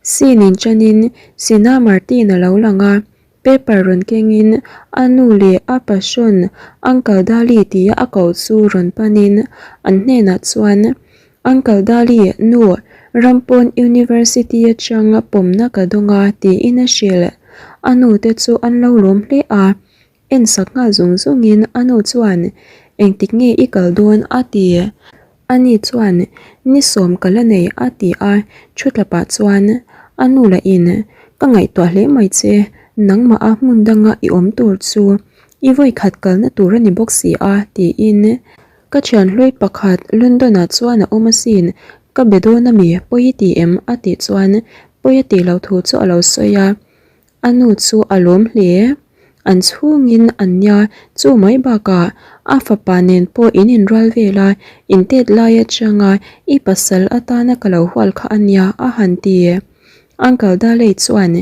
Scene in ṭanin Sina Martin a lo lang a, paper rawn kengin a nu leh a passion Uncle Dali tia a koh chu rawn panin an hnenah chuan, Uncle Dali, nu, Rampawn University atang pawmna ka dawng a tiin a hrilh. A nu te chu an lo lawm hle a, En sak nghal zung zungin a nu chuan, Engtik nge i kal dawn? a ti. Ani chuan, Ni sawm ka la nei a ti a, thu tlapah chuan a nu lahin, Ka ngaihtuah hle mai che, nangmah a hmun danga i awm tur chu i vawikhat kalna tur a ni bawk si a tiin ka thian hlui pakhat London-ah chuan a awm asin, ka be dawn ami pawi i ti em? a tih chuan pawi a tih loh thu chu a lo sawi a. A nu chu a lawm hle. An chhungin an nia, chu mai bakah a fapa nen pawh in inrual vel a, in tet lai atanga i pasal atana ka lo hual kha a nia a han ti. Uncle Daley chuan,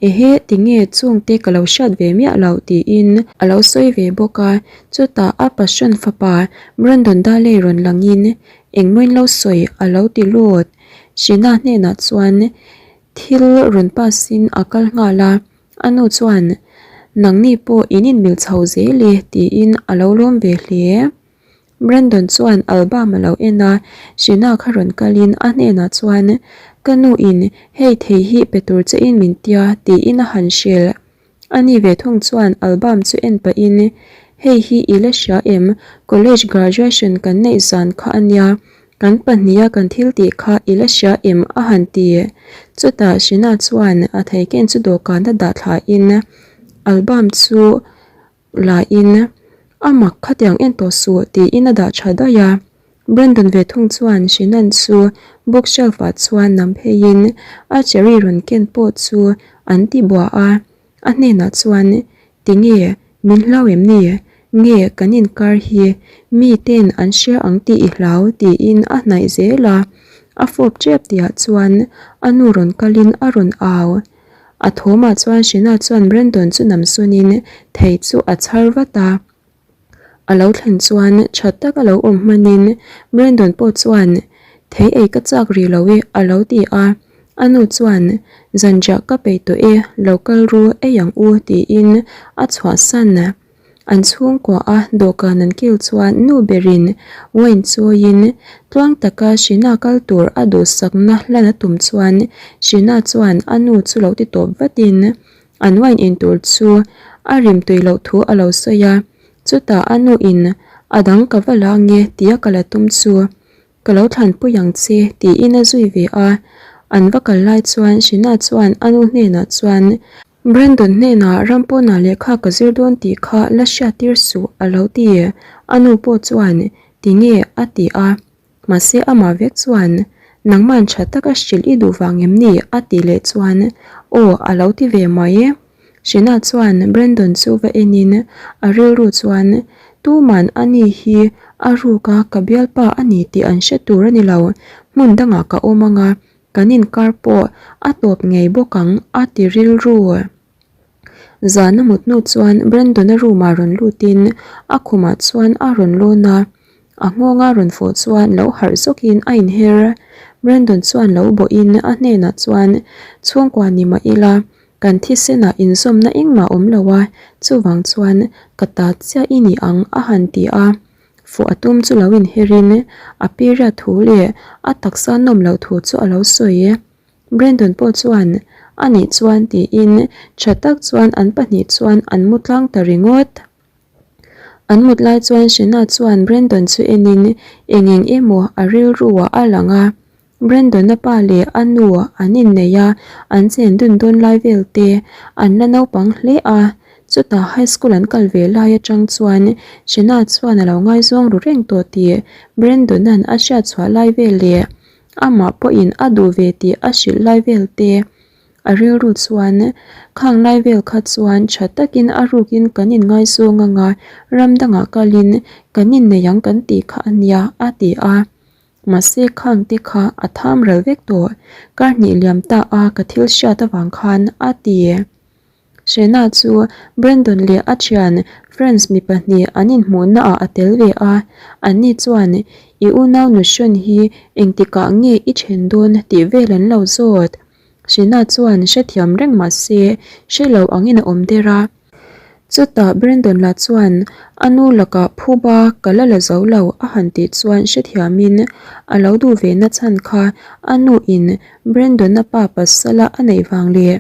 Ehe, tinge chungte ka lo hriat ve miah loh tiin a lo sawi ve bawk a, chutah a passion fapa Brandon Daley rawn langin engmawin lo sawi a lo ti lut. Shina hnenah chuan Thil rawn pass in a kal nghal a, a nu chuan Nangni pawh in inmil chho zel e tiin a lo lawm ve hle. Brandon chuan album a lo en a, Shina kha rawn kalin a hnenah chuan Ka nu in hei thei hi pe tur che in min tia tiin a han hrilh. Ani ve thung chuan album chu en pahin Hei hi i la hria em? College graduation kan neih zan kha a nia, kan pahniha kan thil tih kha i la hria em? a han ti. Chutah Shina chuan a theiken chu dawhkan a dah thlain album chu la in a mak khatiang en tawh suh tiin a dah tha daih a. Brandon ve thung chuan Shinan chu bookshelf ah chuan nam pheiin a cherry rawn ken pawh chu an ti buah a. A hnenah chuan Tinge min hlau em ni? Nge kan inkar hi mi ten an hria ang tih i hlau tiin a hnaih zel a. A fawp tep tihah chuan a nu rawn kalin a rawn au. A thawmah chuan Shina chuan Brandon chu nam sawnin thei chu a chhar vat a. A lo thlen chuan tha tak a lo awm hmanin Brandon pawh chuan thei ei ka chak rih lo e a lo ti a. A nu chuan zanriah ka peih tawh e lo kal ru ei ang u tiin a chhuahsan. An chhungkua a dawhkan an kil chuan nu berin wine chawiin tluang taka Shina kal tur a duhsakna hlan a tum chuan Shina chuan a nu chu lo ti tawp vatin an wine in tur chu a rim tui loh thu a lo sawi a, chutah a nu in a dang ka va la nge tia ka la tum chu Ka lo thlanpui ang che tiin a zui ve a, an va kal lai chuan Shina chuan a nu hnenah chuan Brandon hnenah Rampawnah lehkha ka zir dawn tih kha la hriattir suh a lo ti. A nu pawh chuan Tinge? a ti a, mahse amah vek chuan Nangman tha taka hrilh i duh vang em ni? a tih leh chuan Aw a lo ti ve mai. Shina chuan Brandon chu va enin a rilru chuan Tuman ani hi a ruk a ka bialpa a ni tih an hre tur a ni lo, hmun dangah ka awm anga kan inkar pawh a tawp ngei bawk ang a ti rilru. Zan a mut hnu chuan Brandon-a room ah rawn lutin a khumah chuan a rawn lawn a, A nghawnga rawn fawh chuan lo harh zawkin a inher. Brandon chuan lo bawhin a hnenah chuan, Chhungkua ni mah ila, kan thisenah inzawmna engmah awm lo a, chuvang chuan ka ta chiah i ni ang a han ti a. Fawh a tum chu lo inherin a period thu leh a taksa nawm loh thu chu a lo sawi. Brandon pawh chuan, Anih chuan tiin tha tak chuan an pahnih chuan an mu tlang ta ringawt. An mut lai chuan Shena chuan Brandon chu enin eng eng emaw a rilru ah a lang a. Brandon-a pa leh a nu an innei a, an chen dun dawn lai vel te an la naupang hle a. Chutah high school an kal ve lai atang chuan Shena chuan a lo ngaizawng ru reng tawh tih Brandon-a'n a hriat chhuah lai vel leh amah pawhin a duh ve tih a hrilh lai vel te A rilru chuan, Khang lai vel kha chuan tha takin a rukin kan inngaizawng anga ram dangah kalin kan innei ang kan tih kha a nia, a ti a. Mahse khang te kha a tham ral vek tawh, kar hnih liam ta a ka thil hriat avang khan, a ti. Shena chu Brandon leh a thian Friends mi pahnih an inhmuhna ah a tel ve a, anni chuan I unau nu hrawn hi engtikah nge i then dawn tih vel an lo zawt. Shina chuan hrethiam reng mah se hre lo angin a awm der a. Chutah Brandon lah chuan a nu lakah phuba ka la la zo lo a han tih chuan hrethiamin a lo duh ve na chhan kha a nu in Brandon-a pa pasala a neih vang leh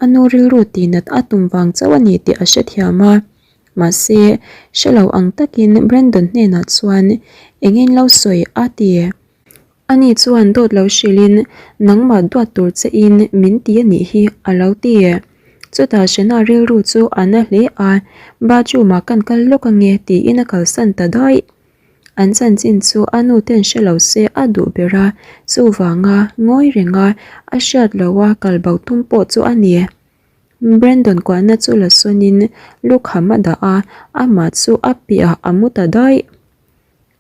a nu rilru tihnat a tum vang chauh a ni tih a hrethiam a. Mahse, hre lo ang takin Brandon hnenah chuan engin lo sawi a ti. Ani chuan dawt lo hrilhin, Nangmah duat tur che in min ti a nih hi, a lo ti. Chutah Shena rilru chu a na hle a, Bathroom ah kan kal lawk ange tiin a kalsan ta daih. An chanchin chu a nu ten hre lo se a duh ber a, chuvanga ngawi renga a hriat loha kal bo tum pawh chu a ni. Brandon kuahna chu la sawnin lukham a dah a, amah chu a piah a mu ta daih.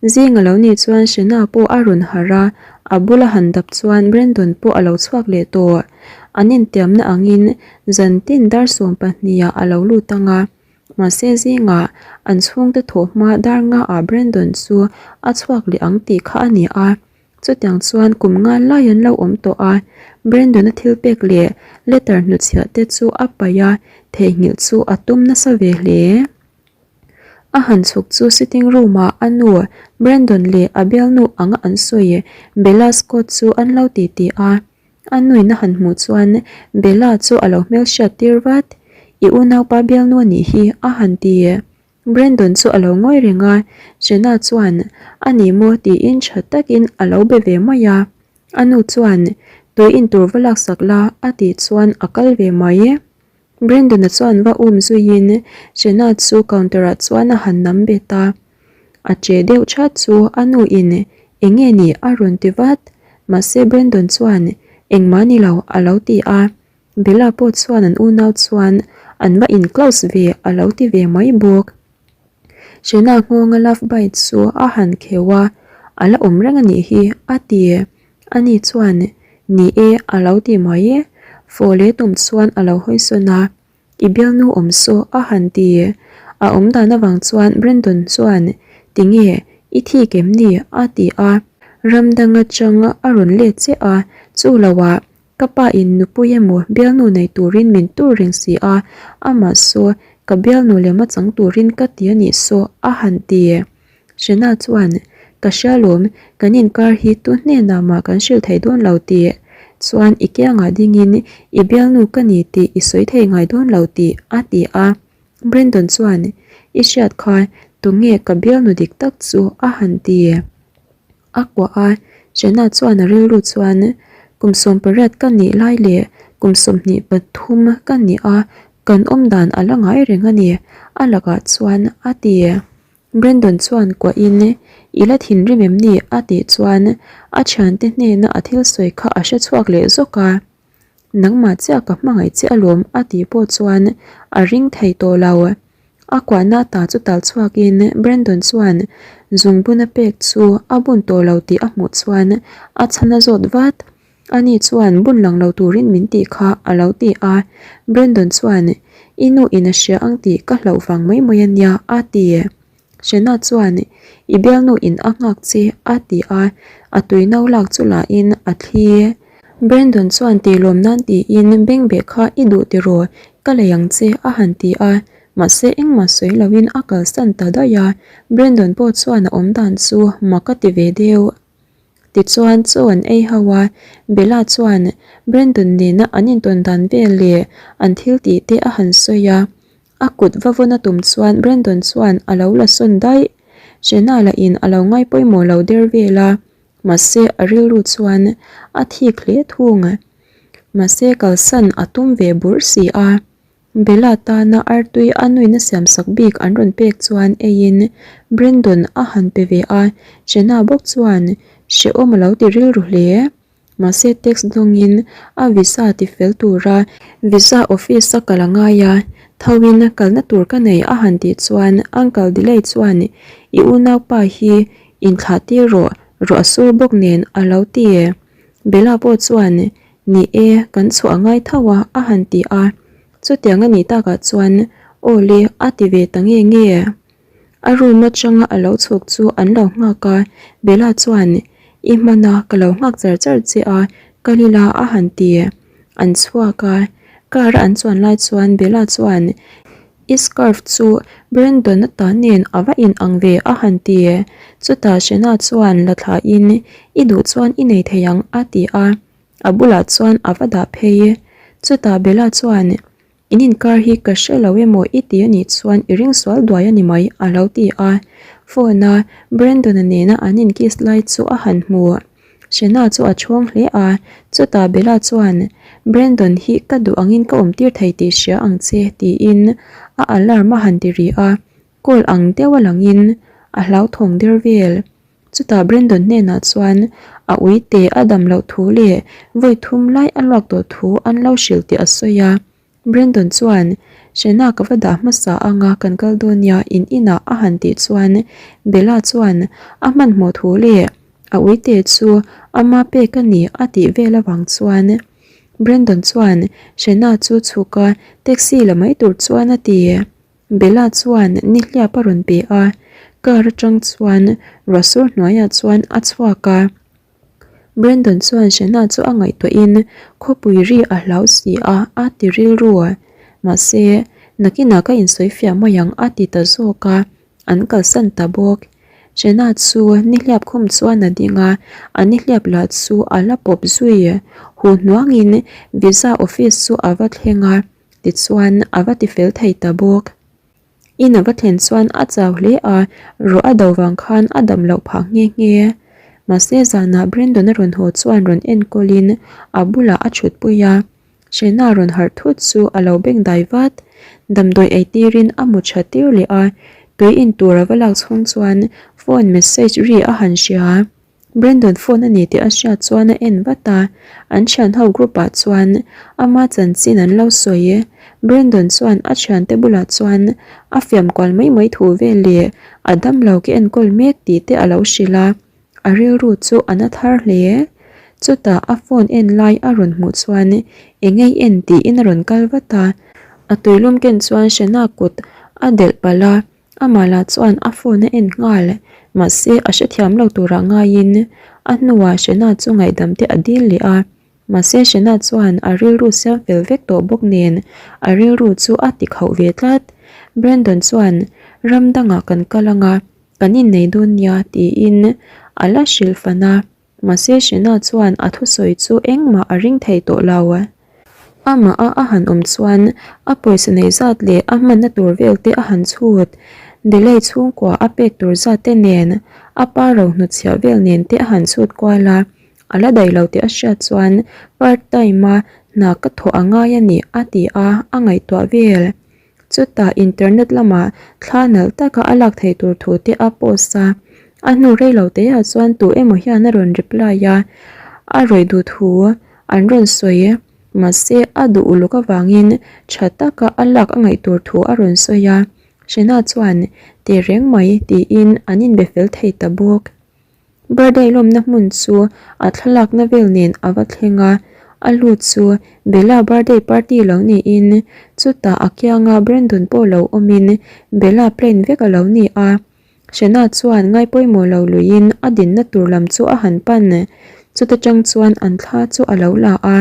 Zing a lo nih chuan Shena pawh a rawn harh a, a bula han dap chuan Brandon pawh a lo chhuak leh tawh. An intiamna angin zan tin dar 12 ah a lo lut ang a, mahse zingah an chhungte thawh hma dar nga ah Brandon chu a chhuak leh ang tih kha a ni a. Chutiang chuan kum nga lai an lo awm tawh a, Brandon-a thil pek leh letter hnuchhiah te chu a paih a, theihnghilh chu a tum nasa ve hle. A han chhuk chu sitting room ah a nu Brandon leh a bialnu anga an sawi Bella Scott chu an lo ti ti a. A nuin a han hmuh chuan Bella chu a lo hmelhriat tir vat, I unaupa bialnu a nih hi a han ti. Brandon chu a lo ngawi reng a, Jenna chuan a ni maw tiin tha takin a lo be ve mai a. A nu chuan tui in tur va laksak la a tih chuan a kal ve mai. Brandon-a chuan va um zuiin Jenna chu counter-ah chuan a han nam bet a. A che deuh chat chu a nu in eng nge ni a rawn ti vat. Mahse Brandon chuan engmah ni lo a lo ti a. Bella pawh chuan an unau chuan an va in close ve a lo ti ve mai bawk. Jenna nghawnga love bite chu a han kheuh a, a la awm reng a nih hi a ti. Ani chuan, Ni e, a lo ti mai. Fawh leh tum chuan a lo hawi sawn a, I bialnu awm saw a han ti. A awm dan avang chuan Brandon chuan, Tinge, i thik em ni? a ti a. Ram dang atang a rawn let che a, chu loah ka pa in nupui emaw bialnu nei turin min tur reng si a, amah saw ka bialnu lem a chang turin ka ti a nih saw a han ti. Shena chuan, Ka hria lawm, kan inkar hi tu hnenah mah kan hrilh thei dawn lo tih. Chuan i kiangah dingin i bialnu ka ni tih i sawi thei ngai dawn lo tih, a ti a. Brandon chuan, I hriat kha, tunge ka bialnu dik tak chu? a han ti. A kuah a, Shena chuan a rilru chuan, Kum 18 ka nih lai leh kum 23 ka nih a, kan awmdan a la ngai reng a ni, a lakah chuan a ti. Brandon chuan kuahin, I la thinrim em ni? a tih chuan a thiante hnena a thil sawi kha a hre chhuak leh zawk a. Nangmah chiah ka hmangaih che alawm a tih pawh chuan a ring thei tawh lo. A kuahna ta chu tal chhuakin Brandon chuan zungbun a pek chu a bun tawh lo tih a hmuh chuan a chhan a zawt vat. Ani chuan bun lang lo turin min tih kha a lo ti a, Brandon chuan I nu in a hria ang tih ka hlauh vang mai mai a nia a ti. Shena chuan I bialnu in a nghak che a ti a, a tui no lak chu la in a thli. Brandon chuan tih lawm nan tiin bengbeh kha i duh tiraw ka lei ang che a han ti a, mahse engmah sawi loin a kalsan ta daih a, Brandon pawh chuan a awmdan chu mak a ti ve deuh. Tichuan chaw an ei ho a, Bella chuan Brandon nena an intawn dan vel leh an thil tih te a han sawi a, a kut va vawn a tum chuan Brandon chuan a lo la sawn daih. Shena lah in a lo ngai pawimawh lo der vel a, mahse a rilru chuan a thik hle thung. Mahse kalsan a tum ve bur si a. Bella tana artui a nuina siamsak bik an rawn pek chuan eiin Brandon a han pe ve a, Jenna bawk chuan hrehawm a lo ti rilru hle. Mahse text dawngin a visa ti fel tura visa office a kal a ngai a, thoin kalna tur ka nei a han tih chuan Uncle Delay chuan i unaupa hi inthlah tir rawh, ruah sur bawk nen a lo ti. Bella pawh chuan Ni e, kan chhuah a ngai tho a, a han ti a. Chutiang a nih takah chuan aw le a ti ve ta nge nge. A room atanga a lo chhuk chu an lo nghak a, Bella chuan I hman a, ka lo nghak char char che a, kal ila a han ti. An chhuak a, car a an chuan lai chuan Bella chuan I scarf chu Brandon-a ta nen a va in ang ve a han ti. Chutah Shena chuan la thlain I duh chuan i nei thei ang a ti a, a bulah chuan a va dah phei. Chutah Bella chuan In inkar hi ka hre lo emaw i ti anih chuan i ring sual duai a ni mai a lo ti a. Phone a Brandon-a nena an in kiss lai chu a han hmu. Shena chu a chhawng hle a, chutah Bella chuan Brandon hi ka duh angin ka awm tir thei tih hria ang che tiin a alarm a han ti ri a, call ang deuh a langin a hlauthawng der vel. Chutah Brandon hnenah chuan a uite a dam loh thu leh vawi thum lai a luak tawh thu an lo hrilh tih a sawi a. Brandon chuan, Shena ka va dah hmasa anga kan kal dawn nia in inah a han tih chuan Bella chuan a hmanhmawh thu leh a uite chu ama pek a ni a tih vel avang chuan Brandon chuan Shena chu chhuk a taxi la mai tur chuan a ti. Bella chuan nihliap a rawn pe a, car atang chuan ruahsur hnuaiah chuan a chhuak a. Brandon chuan Shena chu a ngaihtuahin khawpui ri a hlau si a, a ti rilru a. Mahse, nakinah ka insawi fiah mai ang a ti ta zawk a, an kalsan ta bawk. Shena chu nihliap khum chuan a ding a, a nihliap lah chu a la pawp zui. Huh hnuangin visa office chu a va thleng a. Tichuan, a va tifel thei ta bawk. In a va thlen chuan a chau hle a, ruah a do vang khan a dam loh phah nghe nghe. Mahse zanah Brandon a rawn haw chuan rawn enkawlin a bulah a thutpui a. Shena rawn harh thut chu a lo beng dai vat. Damdawi ei tirin a mu tha tir leh a, tui in tur a va lak chhung chuan phone message ri a han hria. Brandon phone a ni tih a hriat chuan a en vat a, an thian ho group ah chuan ama chanchin an lo sawi. Brandon chuan a thiante bulah chuan a fiam kual mai mai thu vel leh a damlo ke enkawl mek tih te a lo hrilh a, a rilru chu a na thar hle. Chutah a phone en lai a rawn hmuh chuan engei en tiin a rawn kal vat a, a tuilum ken chuan Shena kut a delh palh a. Amah lah chuan a phone a en nghal, mahse a hrethiam lo turah ngaiin a hnuah Shena chu ngaihdam te a dil leh a, mahse Shena chuan a rilru siam fel vek tawh bawk nen a rilru chu a ti khauh ve tlat. Brandon chuan ram dangah kan kal anga kan innei dawn nia tiin a la hrilh fan a. Mahse Shena chuan a thusawi chu engmah a ring thei tawh lo. Amah a a han awm chuan a pawisa nei zat leh a hmanna tur vel te a han chhut. Delay chhungkua a pek tur zat te nen, a pa ro hnutchhiah vel nen te a han chhut kual a. A la daih lo tih a hriat chuan part time a hna ka thawh a ngai a ni a ti a, a ngaihtuah vel. Chutah internet lamah thla nalh taka a lak theih tur thu te a post a, a hnu rei lo te ah chuan tu emaw hian a rawn reply a, a rawih duh thu an rawn sawi mahse a duh uluk avangin tha taka a lak a ngaih tur thu a rawn sawi a, Shena chuan teh reng mai tiin an inbe fel thei ta bawk. Birthday lawmna hmun chu a thlalakna vel nen a va thleng a, a lut chu Bella birthday party lo niin chutah a kianga Brandon pawh lo awmin Bella plan vek a lo ni a. Shena chuan ngaipawimawh lo luiin a dinna tur lam chu a han pan, chuta tang chuan an thla chu a lo la a.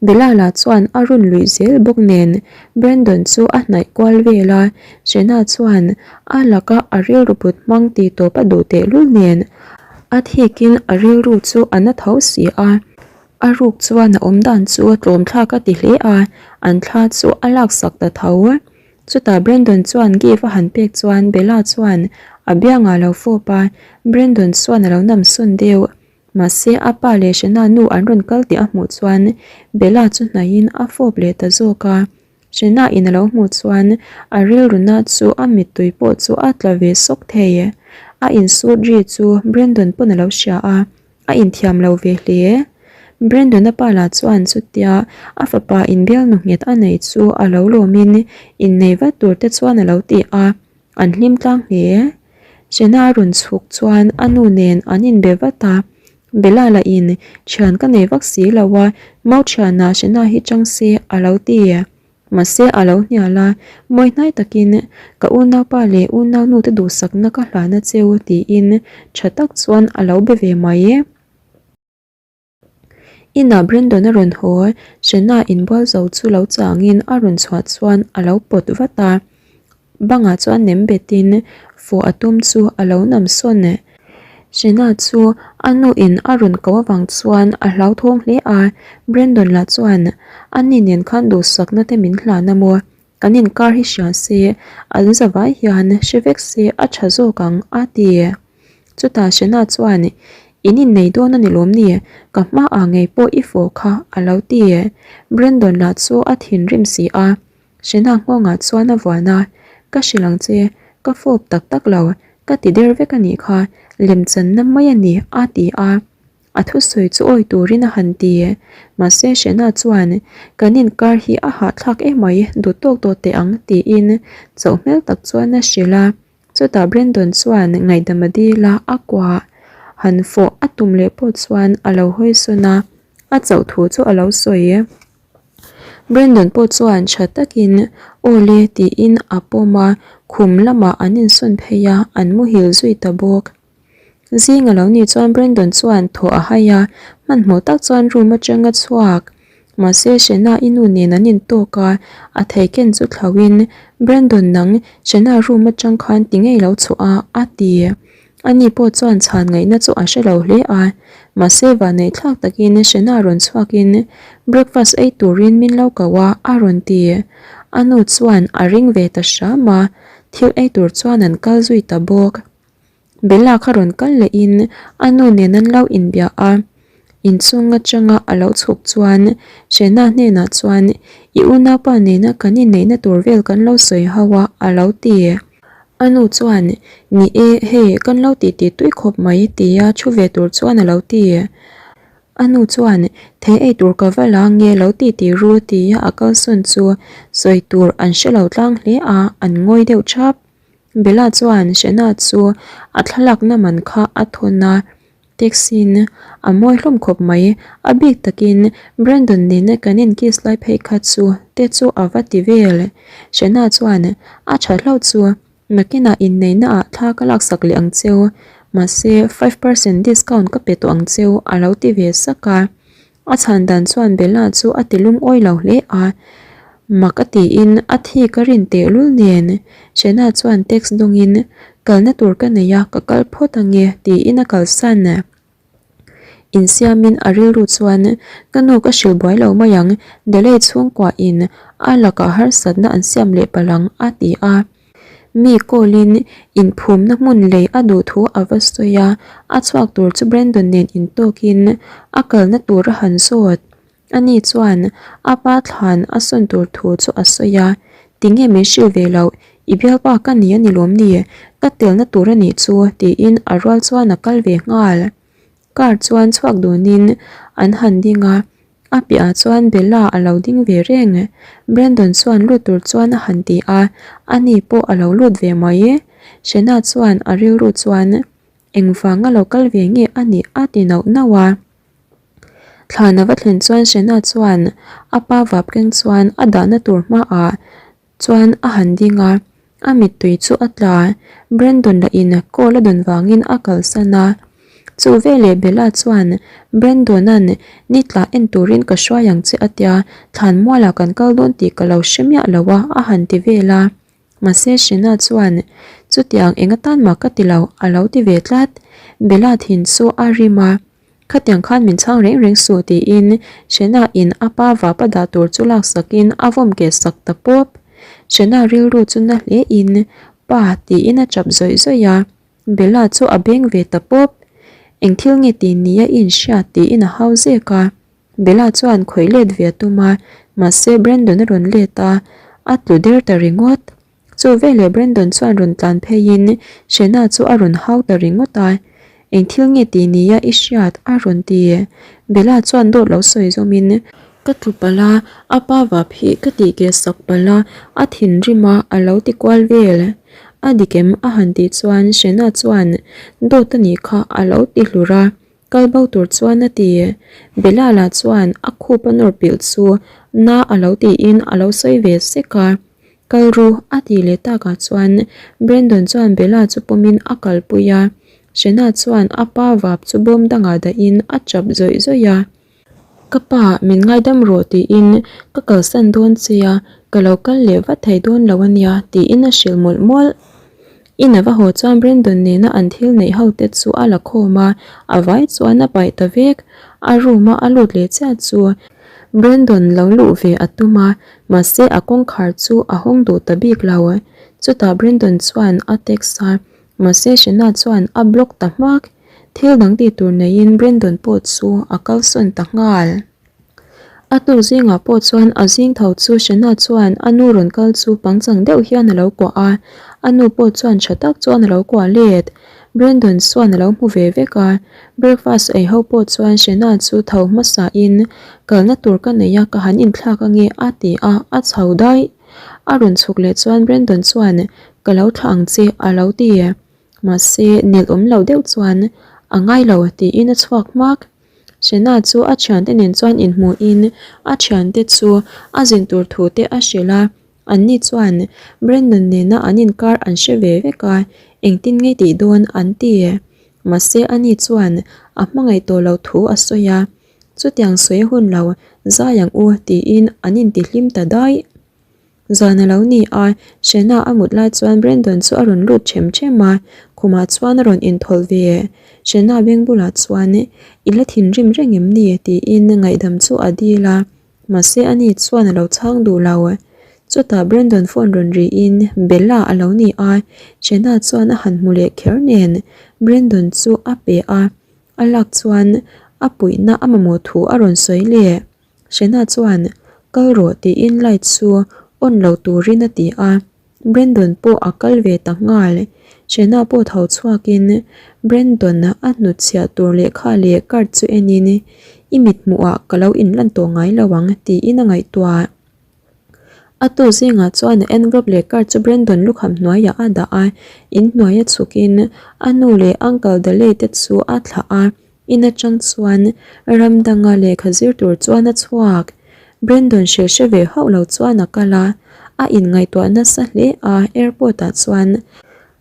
Bella lah chuan a rawn luih zel bawk nen Brandon chu a hnaih kual vel a, Shena chuan a laka a rilru put hmang tih tawp a duh tehlul nen a thikin a rilru chu a na tho si a, a ruk chuan a awm dan chu tlawm thlak a ti hle a, an thla chu a laksak ta tho. Chutah Brandon chuan gift a han pek chuan Bella chuan a biangah a lo fawp a, Brandon chuan a lo namsawn deuh. Mahse, a pa leh Shena nu an rawn kal tih a hmuh chuan Bella chu hnaihin a fawp leh ta zawk a. Shena in a lo hmuh chuan a rilruna chu a mittui pawh chu a tla ve sawk thei. A insut ri chu Brandon pawn a lo hria a, a inthiam lo ve hle. Brandon-a pa lah chuan chutia a fapa inbialnu nghet a nei chu a lo lawmin innei vat tur te chuan a lo ti a. An hlim tlang hle. Shena a rawn chhuk chuan a nu nen an inbe vat a, Bella lah in thian ka nei vak si lo a, mau thianah Shena hi chang se a lo ti. Mahse a lo hnial a, mawi hnai takin ka unaupa leh unaunu te duhsakna ka hlana cheu tiin tha tak chuan a lo be ve mai. Inah Brandon a rawn haw, Shenna inbual zo chu lo changin a rawn chhuah chuan a lo pawt vat a. Bangah chuan nem betin fawh a tum chu a lo nam sawn. Shenna chu a nu in a rawn ko avang chuan a hlauthawng hle a, Brandon lah chuan a ni nen khan duhsakna te min hlan a maw? Kan inkar hi hria se, an zavai hian hre vek se a tha zawk ang a ti. Chutah Shenna chuan, In innei dawn a ni lawm ni? Ka hmaah ngei pawh i fawh kha a lo ti. Brandon lah chu a thinrim si a, Shenna nghawngah chuan a vuan a, Ka hrilh ang che, ka fawp tak tak lo, ka ti der vek a nih kha, lemchanna mai a ni a ti a. A thusawi chu awi turin a han ti. Mahse Shenna chuan, Kan inkar hi a hahthlak emai, duh tawk tawh teh ang tiin chauh hmel tak chuan a hrilh a. Chutah Brandon chuan ngaihdam a dil a, a kuah han fawh a tum leh pawh chuan a lo hawi sawn a, a chauh thu chu a lo sawi. Brandon pawh chuan tha takin aw le tiin a pawm a, khum lamah an insawn phei a, an muhil zui ta bawk. Zing a lo nih chuan Brandon chuan thaw a hai a, hmanhmawh tak chuan room atang a chhuak. Mahse Shena i nu nen an intawk a, a thei ken chu thlauhin Brandon nang Shena room atang khan ti ngei lo chhuah a, a ti. Ani pawh chuan chhan ngaihna chu a hre lo hle a, mahse vanneih thlak takin Shena rawn chhuakin breakfast ei turin min lo ko a, a rawn ti. A nu chuan a ring ve ta hram a, thil ei tur chuan an kal zui ta bawk. Bella kha rawn kal lehin a nu nen an lo inbia a, inchung atanga a lo chhuk chuan Shena hnenah chuan I unaupa nena kan inneihna tur vel kan lo sawi ho a a lo ti. A nu chuan Ni e, hei kan lo tih tih tui khawp mai tia thu ve tur chuan a lo ti. A nu chuan Thei ei tur ka va la nge lo ti tih ru tia a kalsawn chu sawi tur an hre lo tlang hle a, an ngawi deuh thap. Bella chuan Shena chu a thlalakna man kha a thawn a, taxi-in a mawi hlawm khawp mai. A bik takin Brandon nena kan in kiss lai phei kha chu te chu a va ti vel. Shena chuan a tha hlauh chu nakinah inneihna ah thla ka laksak leh ang cheu, mahse 5% discount ka pe tawh ang cheu a lo ti ve sak a. A chhan dan chuan Bella chu a ti lungawi lo hle a, mak a tiin a thi ka rin tehlul nen Shena chuan text dawngin kalna tur ka nei a, ka kal phawt ange tiin a kalsan. Insiamin a rilru chuan ka nu ka hrilh buai lo mai ang, Delay chhungkuahin a lakah harsatna an siam leh palh ang a ti a. Mi call-in inphumna hmun lei a duh thu a va sawi a, a chhuak tur chu Brandon nen intawkin a kalna tur a han zawt. Ani chuan a pa thlan a sawn tur thu chu a sawi a, Tinge min hrilh ve loh, i bialpa ka ni a ni lawm ni, ka telna tur a nih chu tiin a rual chuan a kal ve nghal. Car chuan chhuak dunin an han ding a, a piahah chuan Bella a lo ding ve reng. Brandon chuan lut tur chuan a han ti a, ani pawh a lo lut ve mai. Shena chuan a rilru chuan engvanga lo kal ve nge a nih a ti nauh nauh a. Thlan a va thlen chuan Shena chuan a pa vap keng chuan a dahna tur hmaah Chuan a han ding a, a mittui chu a tla. Brandon lah in call a dawn vangin a kalsan a. Chu veleh Bella chuan Brandon-a'n ni tla en turin ka hruai ang che a tia, thlan mualah kan kal dawn tih ka lo hre miah lo a, a han ti vel a. Mahse Shena chuan chutiang eng atan mah ka ti lo a lo ti ve tlat. Bella thin chu a rim a. Khatiang khan min chhang reng reng suh tiin Shena in a pa vapa dah tur chu laksakin a vawm keh sak ta pawp. Shena rilru chu na hle in pa tiin a chap zawih zawih a, Bella chu a beng ve ta pawp. Eng thil nge ti nia i inhria tiin a hau zek a. Bella chuan khawih let ve a tum a, mahse Brandon a rawn let a, a tlu der ta ringawt. Chu veleh Brandon chuan rawn tlan pheiin Shena chu a rawn hau ta ringawt a, Eng thil nge ti nia i hriat? a rawn ti. Bella chuan dawt lo sawi zawmin, Ka tlu palh a, a pa vap hi ka tih keh sak palh a, a thinrim a, a lo ti kual vel. A dik em? a han tih chuan Shena chuan, Dawt a nih kha a lo ti hlur a, kal bo tur chuan a ti. Bella lah chuan a khup a nawr pilh chu na a lo tiin a lo sawi ve sek a. Kal ru a tih leh takah chuan Brandon chuan Bella chu pawmin a kalpui a, Shena chuan a pa vap chu bawm dangah dahin a chap zawih zawih a. Ka pa, min ngaidam rawh tiin ka kalsan dawn che a, ka lo kal leh vat thei dawn lo a nia tiin a hrilh mawlh mawlh. In a va haw chuan Brandon nena an thil neih ho te chu a la khawm a, a vai chuan a paih ta vek. A room a a lut leh chiah chu Brandon lo luh ve a tum a, mahse a kawngkhar chu a hawng duh ta bik lo. Chutah Brandon chuan a text a, mahse Shena chuan a block ta hmak. Thil dang tih tur neiin Brandon pawh chu a kalsawn ta nghal. A tuk zingah pawh chuan a zing tho chu Shena chuan a nu rawn kal chu pangchang deuh hian a lo kuah a, a nu pawh chuan tha tak chuan a lo kuah let. Brandon chuan a lo hmu ve vek a, breakfast ei ho pawh chuan Shena chu tho hmasa in kalna tur ka nei a ka han inthlak ange a ti a, a chho daih. A rawn chhuk leh chuan Brandon chuan ka lo thlah ang che a lo ti. Mahse nelh awm lo deuh chuan a ngai lo tiin a chhuak hmak. Shena chu a thiante nen chuan inhmuhin a thiante chu a zin tur thu te a hrilh a, anni chuan Brandon nena an inkar an hre ve vek a, engtin nge tih dawn an ti. Mahse ani chuan a hmangaih tawh loh thu a sawi a, chutiang sawi hun lo zai ang u tiin an intihlim ta daih. Zan a lo ni a, Shena a mut lai chuan Brandon chu a rawn lut ṭhem ṭhem a, khumah chuan a rawn inthawlh ve. Shena beng bulah chuan, I la thinrim reng em ni? tiin ngaihdam chu a dil a, mahse ani chuan a lo chhang duh lo. Chutah Brandon phone rawn riin Bella a lo ni a, Shena chuan a han hmu leh kher nen Brandon chu a pe a, a lak chuan a puihna a mamawh thu a rawn sawi leh. Shena chuan, Kal rawh tiin light chu on lo turin a ti a, Brandon pawh a kal ve ta nghal. Shena pawh tho chhuakin Brandon a hnutchhiah tur lehkha leh card chu enin, I mithmuhah ka lo inlan tawh ngai lo ang tiin a ngaihtuah. A tu zingah chuan envelope leh card chu Brandon lukham hnuaiah a dah a, inhnuaia chhukin a nu leh Uncle Daley te chu a thlah a. In atang chuan ram danga lehkha zir tur chuan a chhuak. Brandon hrilh hre ve hauh lo chuan a kal a, a inngaihtuah nasa hle a, airport ah chuan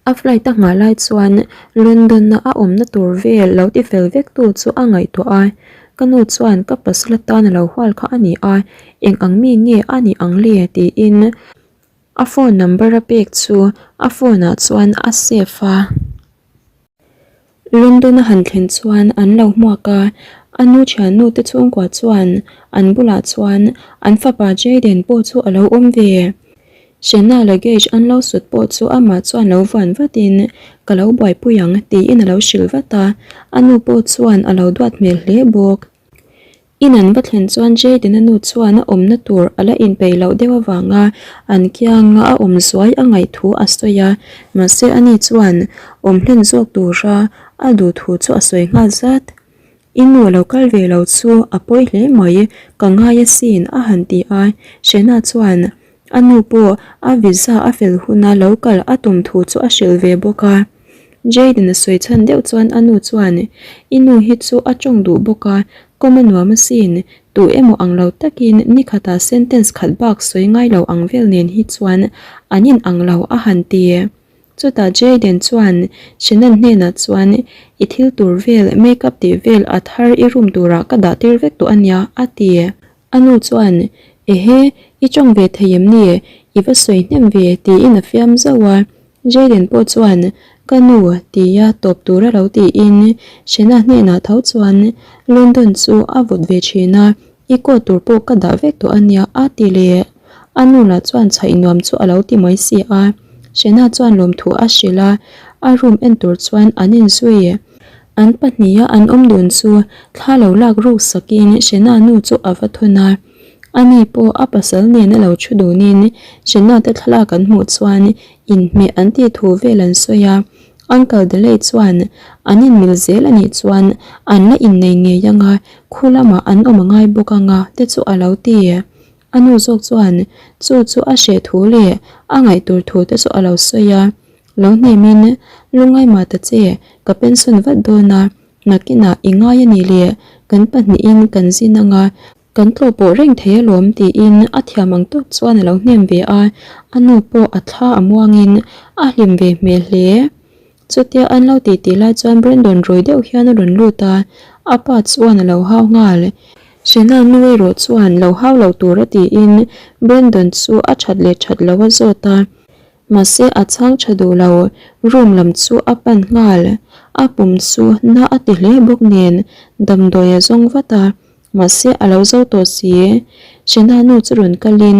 a flight a nghah lai chuan London a a awmna tur vel lo ti fel vek tu chu a ngaihtuah a, ka nu chuan ka pasal atan a lo hual kha a ni a, eng ang mi nge a nih ang le tiin a phone number a pek chu a phone ah chuan a save a. London a han thlen chuan an lo hmuak a, a nu thiannu te chhungkua chuan an bulah chuan an fapa Jayden pawh chu a lo awm ve. Shena luggage an lo sut pawh chu amah chuan lo vuan vatin ka lo buaipui ang tiin a lo hrilh vat a, a nu pawh chuan a lo duat hmel hle bawk. In an va thlen chuan Jayden-a nu chuan a awmna tur a la inpeih loh deuh avanga an kianga a awm zuai a ngaih thu a sawi a, mahse ani chuan awm hlen zawk tura a duh thu chu a sawi nghal zat. I nu a lo kal ve lo chu a pawi hle mai, ka ngai asin a han ti a, Shena chuan A nu pawh a visa a fel huna lo kal a tum thu chu a hrilh ve bawk a. Jayden a sawi chhan deuh chuan a nu chuan, I nu hi chu a tawng duh bawk a, kawm a nuam asin, tu emaw ang lo takin ni khatah sentence khat bak sawi ngai lo ang vel nen hi chuan an in ang lo a han ti. Chutah Jayden chuan Shannon hnenah chuan, I thil tur vel, makeup tih vel a thar i room turah ka dah tir vek tawh a nia a ti. A nu chuan, Ehe, i tawng ve thei em ni? I va sawi hnem ve, tiin a fiam zauh a. Jayden pawh chuan, Ka nu, tia tawp tura lo tiin Shena hnenah tho chuan, London chu a vawt ve thin a, i coat tur pawh ka dah vek tawh a nia, a ti leh. A nu lah chuan chhaih nuam chu a lo ti mai si a. Shena chuan lawmthu a hrilh a, a room en tur chuan an inzui. An pahniha an awm dun chu thla lo lak ruk sakin Shena nu chu a va thawn a. Ani pawh a pasal nen a lo thu dunin Shena te thlalak an hmuh chuan inhmeh an tih thu vel an sawi a. Uncle Delay chuan an inmil zel a nih chuan an la innei ngei ang a, khu lamah an awm a ngai bawk ang a te chu a lo ti. A nu zawk chuan chu chu a hreh thu leh a ngaih tur thu te chu a lo sawi a. Lo hnemin, Lungngai mah ta che, ka pension vat dawn a, nakinah i ngai a nih le, kan pahnihin kan zin ang a, kan tlawh pawh reng thei alawm tiin a thiam ang tawk chuan a lo hnem ve a, a nu pawh a thla a muangin a hlim ve hmel hle. Chutia an lo tih tih lai chuan Brandon rui deuh hian a rawn lut a, a pa chuan a lo hau nghal. Shena nu erawh chuan lo hau lo tura tiin Brandon chu a that leh that lo a zawt a. Mahse a chhang tha duh lo, room lam chu a pan nghal. A pum chu na a ti hle bawk nen damdawi a zawng vat a, mahse a lo zo tawh si. Shena nu chu rawn kalin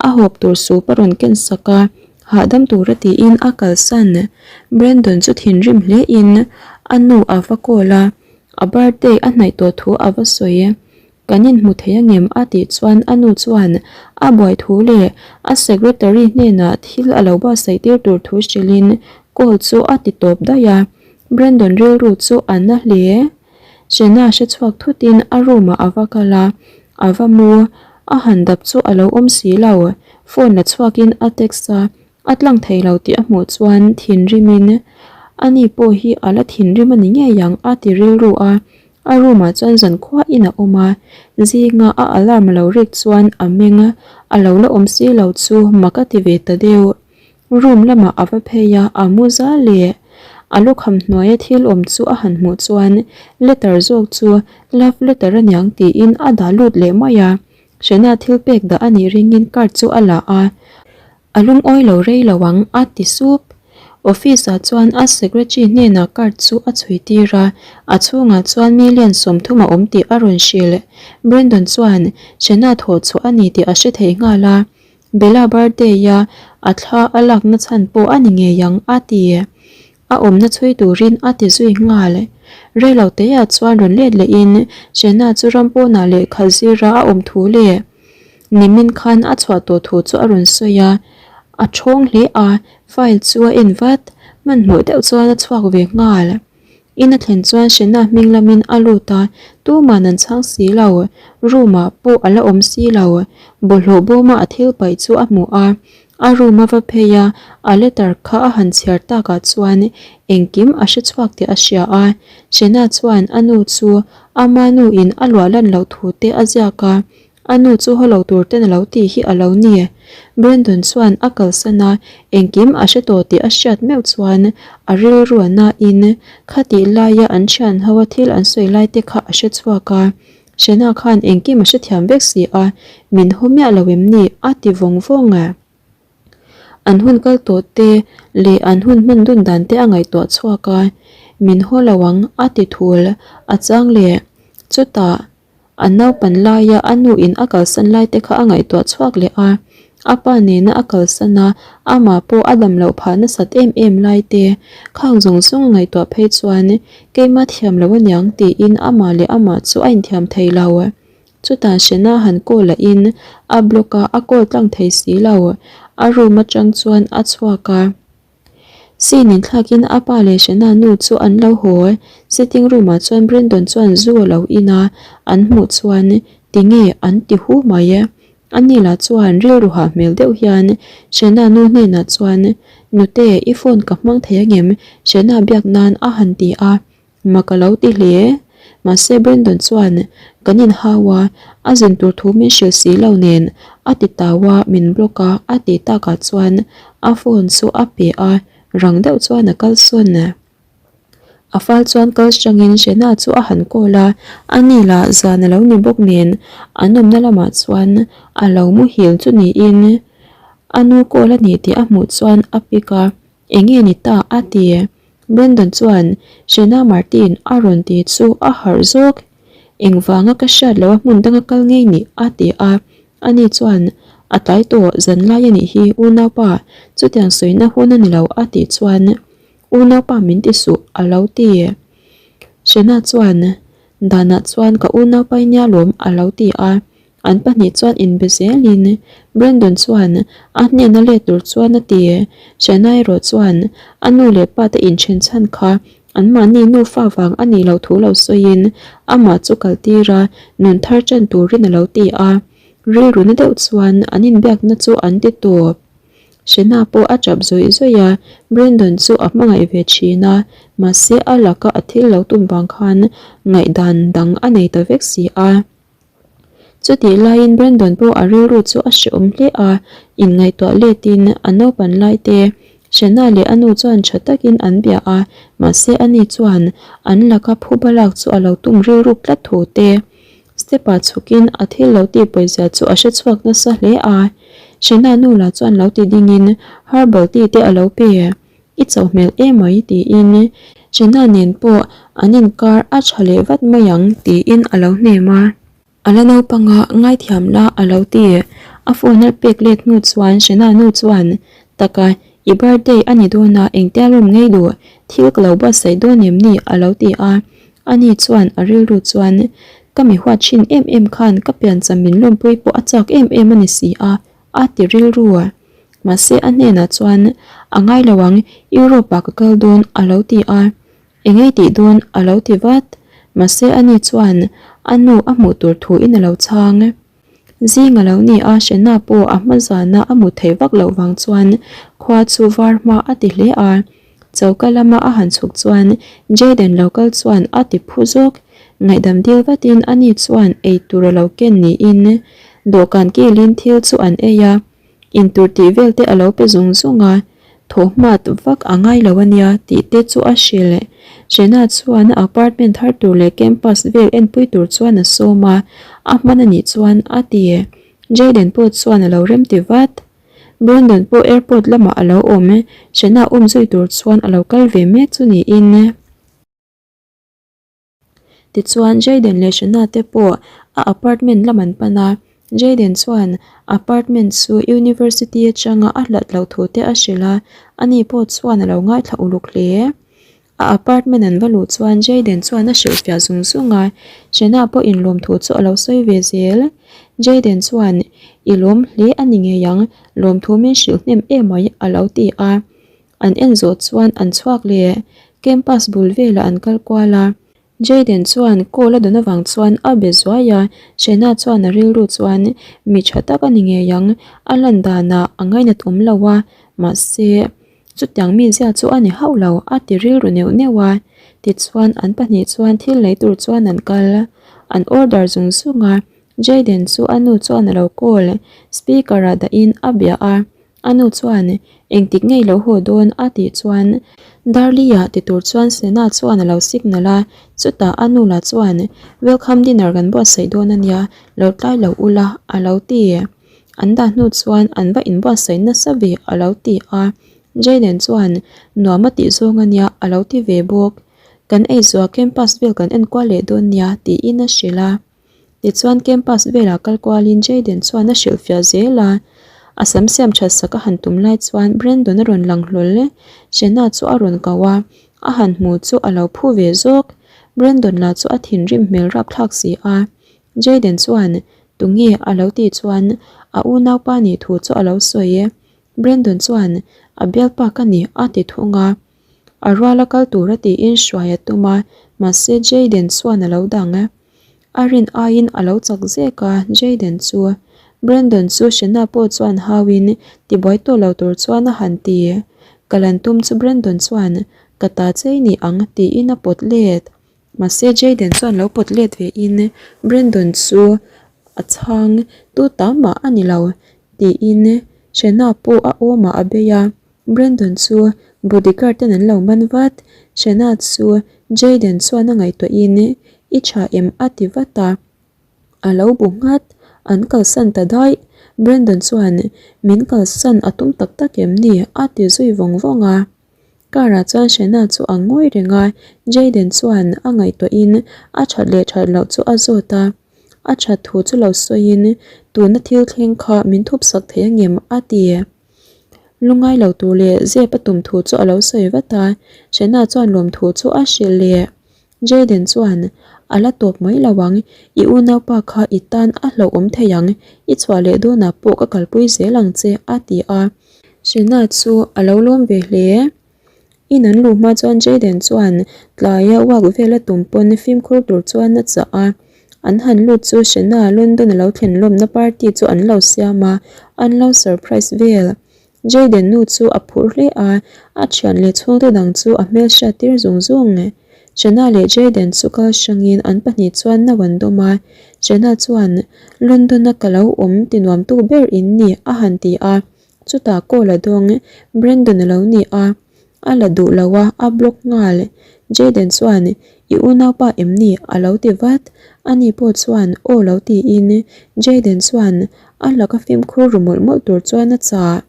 a hawp tur sup a rawn ken sak a, hahdam tura tiin a kalsan. Brandon chu thinrim hle in a nu a va call a, a birthday a hnaih tawh thu a va sawi. Kan inhmu thei angem? a tih chuan a nu chuan a buai thu leh a secretary hnenah thil a lo buatsaih tir tur thu hrilhin call chu a ti tawp daih a. Brandon rilru chu a na hle. Shena hre chhuak thutin a room ah a va kal a, a va mu. A han dap chu a lo awm si lo. Phone la chhuakin a text a, a tlang thei lo tih a hmuh chuan thinrimin ani pawh hi a la thinrim a ni ngei ang a ti rilru a. A room ah chuan zankhua in a awm a, zinga a alarm a lo rik chuan a meng a, a lo la awm si lo chu mak a ti ve ta deuh. Room lamah a va phei a, a mu zal leh a lukham hnuaia thil awm chu a han hmuh chuan letter zawk chu love letter aniang tiin a dah lut leh mai a, Shena thil pek dah a nih ringin card chu a la a. A lungawi lo rei lo ang, a ti sup. Office ah chuan a secretary hnenah card chu a chhui tir a, a chhungah chuan million 30 a awm tih a rawn hrilh. Brandon chuan Shena thawh chhuah a ni tih a hre thei nghal a, Bella birthday a a thla a lakna chhan pawh a ni ngei ang, a ti. A awmna chhui turin a ti zui nghal. Rei lo teah chuan rawn let lehin Shena chu ram pawnah lehkha zira a awm thu leh Nimin khan a chhuah tawh thu chu a rawn sawi a, a thawng hle a, file chu a en vat, hmanhmawh deuh chuan a chhuak ve nghal. In a thlen chuan Shena hming lamin a lut a, tuman an chhang si lo, room ah pawh a la awm si lo, bawlhhlawh bawma a thil paih chu a hmu a, a room a va phei a, a letter kha a han chhiar takah chuan engkim a hre chhuak tih a hria a, Shena chuan a nu chu ama nu in a luah lan loh thu te a ziak a, A nu chu haw lo tur ten a lo tih hi a lo ni. Brandon chuan a kalsan a, engkim a hre tawh tih a hriat meuh chuan a rilru a nain khatih laia an thian ho a thil an sawi lai te kha a hre chhuak a. Shena khan engkim a hrethiam vek si a, min haw miah lo em ni? a ti vawng vawng a. An hun kal tawh te leh an hun hman dun dan te a ngaihtuah chhuak a, min haw lo ang a ti thul a chang leh. Chutah. A naupan laia a nu in a kalsan lai te kha a ngaihtuah chhuak leh a, a pa nena a kalsan a, amah pawh a dam loh phah nasat em em lai te khang zawng zawng a ngaihtuah phei chuan keimah thiam lo aniang tiin amah leh amah chu a inthiam thei lo. Chutah Shena han call ah in a block a, a call tlang thei si lo. A room atang chuan a chhuak a. Scene in thlakin a pa leh Shena nu chu an lo haw. Sitting room ah chuan Brandon chuan zu a lo in a, an hmuh chuan tinge an ti hu mai. Ani lah chuan rilru hah hmel deuh hian Shena nu hnenah chuan, Nute, i phone ka hmang thei angem? Shena biak nan a han ti a. Mak a lo ti hle. Mahse Brandon chuan kan inhau a, a zin tur thu min hrilh si lo nen a ti tau a, min block a, a tih takah chuan a phone chu a pe a, rang deuh chuan a kal sawn. A fal chuan kal hrangin Shena chu a han call a, ani lah zan a lo ni bawk nen an awmna lamah chuan a lo muhil chu niin a nu call a ni tih a hmuh chuan a pick a. Enge ni ta? a ti. Brandon chuan Shena Martin a rawn ti chu a harh zawk. Engvanga ka hriat loh a hmun danga kal ngei ni? a ti a. Ani chuan, A tlai tawh, zanlai a nih hi unaupa, chutiang sawina hun a ni lo a tih chuan, Unaupa min ti suh a lo ti. Shena chuan, Danah chuan ka unaupa i nia lawm a lo ti a. An pahnih chuan inbe zelin Brandon chuan a hnena let tur chuan a ti. Shena erawh chuan a nu leh pa te inthen chhan kha anmahni nufa vang a nih loh thu lo sawiin amah chu kal tir a, nun thar ṭan turin a lo ti a. Rilru na deuh chuan an inbiakna chu an ti tawp. Shena pawh a ṭap zawih zawih a, Brandon chu a hmangaih ve ṭhin a, mahse a laka a thil lo tum vang khan ngaihdan dang a nei ta vek si a. Chutih laiin Brandon pawh a rilru chu a hrehawm hle a, inngaihtuah letin a naupan lai te Shena leh a nu chuan tha takin an bia a, mahse ani chuan an laka phuba lak chu a lo tum rilruk tlat thu te. Step ah chhukin a thil lo tih pawizia chu a hre chhuak nasa hle a. Shena nu lah chuan lo ti dingin herbal tea te a lo pe. I chauh hmel emai tiin Shena nen pawh an inkar a tha leh vat mai ang tiin a lo hnem a. A la naupanga ngaithiam la a lo ti. A phone a pek let hnu chuan Shena nu chuan, Taka, i birthday a ni dawn a, engtia lawm ngei duh, thil ka lo buatsaih dawn em ni? a lo ti a. Ani chuan a rilru chuan, Ka mi huat thin em em khan ka piancham min lawmpui pawh a chak em em a ni si a, a ti rilru. Mahse a hnenah chuan, A ngai lo ang, Europe ah ka kal dawn, a lo ti a. Engei tih dawn a lo ti vat. Mahse ani chuan a nu a hmuh tur thu in a lo chhang. Zing a lo ni a, Shena pawh a hma zana a hmu thei vak loh vang chuan khua chu var hma a ti hle a. Choka lama a han chhuk chuan Jayden lo kal chuan a ti phu zawk. Ngaihdam dil vatin ani chuan ei tur a lo ken niin dawhkan kilin thil chu an ei a. Intur tih vel te a lo pe zung zung a, thawhhmat vak a ngai lo a nia tih te chu a hrilh. Shena chuan a apartment thar tur leh campus vel enpui tur chuan a sawm a, a hman a nih chuan a ti. Jayden pawh chuan a lo remti vat. Brandon pawh airport lamah a lo awm, Shena awm zui tur chuan a lo kal ve mek chu niin. Tichuan Jayden leh Shana te pawh a apartment lam an pan a, Jayden chuan apartment chu university atanga a hlat loh thu te a hrilh a, ani pawh chuan a lo ngaithla uluk hle. A apartment an va luh chuan Jayden chuan a hrilhfiah zung zung a, Shana pawh inlawm thu chu a lo sawi ve zel. Jayden chuan, I lawm hle a ni ngei ang, lawmthu min hrilh hnem emai a lo ti a. An en zawh chuan an chhuak leh campus bul velah an kal kual a. Jayden chuan call a dawn avang chuan a be zuai a, Shena chuan a rilru chuan mi tha tak a ni ngei ang, a lan danah a ngainat awm lo a, mahse chutiang mizia chu a ni hauh lo a ti rilru neuh neuh a. Tichuan an pahnih chuan thil lei tur chuan an kal, an order zung zung a, Jayden chu a nu chuan a lo call, speaker ah dahin a bia a. A nu chuan, Engtik ngei lo haw dawn? a tih chuan Darli-a ti tur chuan Sena chuan a lo signal a, chutah a nu lah chuan, Welcome dinner kan buatsaih dawn a nia, lo tlai lo ula a lo ti. An dah hnu chuan an va inbuatsaih nasa ve a lo ti a, Jayden chuan, Nuam a tih zawng a nia a lo ti ve bawk. Kan eizuah campus vel kan enkual leh dawn nia tiin a hrilh a. Tichuan campus velah kal kualin Jayden chuan a hrilhfiah zel a, a sam siam that sak a han tum lai chuan Brandon a rawn lang hlawl e, Shena chu a rawn ko a, a han hmu chu a lo phu ve zawk. Brandon lah chu a thinrim hmel rapthlak si a, Jayden chuan tunge a lo tih chuan a unaupa nih thu chu a lo sawi e, Brandon chuan a bialpa ka ni a ti thung a, a ruala kal tura tiin hruai a tum a, mahse Jayden chuan a lo dang e. A rin aiin a lo chak zek a, Jayden chu. Brandon chu Shena pawh chuan hauin tibuai tawh lo tur chuan a han ti. Ka lan tum chu Brandon chuan, Ka ta chei ni ang tiin a pawt let. Mahse Jayden chuan lo pawt let ve in Brandon chu a chhang tu ta mah a ni lo tiin Shena pawh a awmah a bei a. Brandon chu bodyguard ten an lo man vat, Shena chu Jayden chuan a ngaihtuahin I tha em a ti vat a, a lo bu nghat, an kalsan ta daih, Brandon chuan min kalsan a tum tak tak em ni a ti zui vawng vawng a, car ah chuan Shena chu a ngawi reng a, Jayden chuan a ngaihtuahin a that leh that loh chu a zawt a, a that thu chu lo sawiin tuna thil thleng kha min thup sak thei angem a ti. Lungai lo tur leh zep a tum thu chu a lo sawi vat a, Shena chuan lawm thu chu a hrilh leh. Jayden chuan, A la tawp mai lo ang, i unaupa kha i tan a hlauhawm thei ang, i chhuah leh dawnah pawh ka kalpui zel ang che, a ti a. Shena chu a lo lawm ve hle. In an luh hma chuan Jayden chuan tlaia walk vel a tum pawn fimkhur tur chuan a chah a, an han lut chu Shena London a lo thlen lawmna party chu an lo siam a, an lo surprise vel. Jayden nu chu a phur hle a, a thian leh chhungte dang chu a hmelhriat tir zung zung. Shena leh Jayden chu kal hrangin an pahnih chuan no an dawm a, Shena chuan London a ka lo awm ti nuamtu ber in ni a han ti a. Chutah call a dawng, Brandon a lo ni a, a la duh lo a, a block nghal. Jayden chuan, I unaupa em ni? a lo ti vat. Ani pawh chuan aw lo tiin Jayden chuan a laka fimkhur ru mawlh mawlh tur chuan a chah.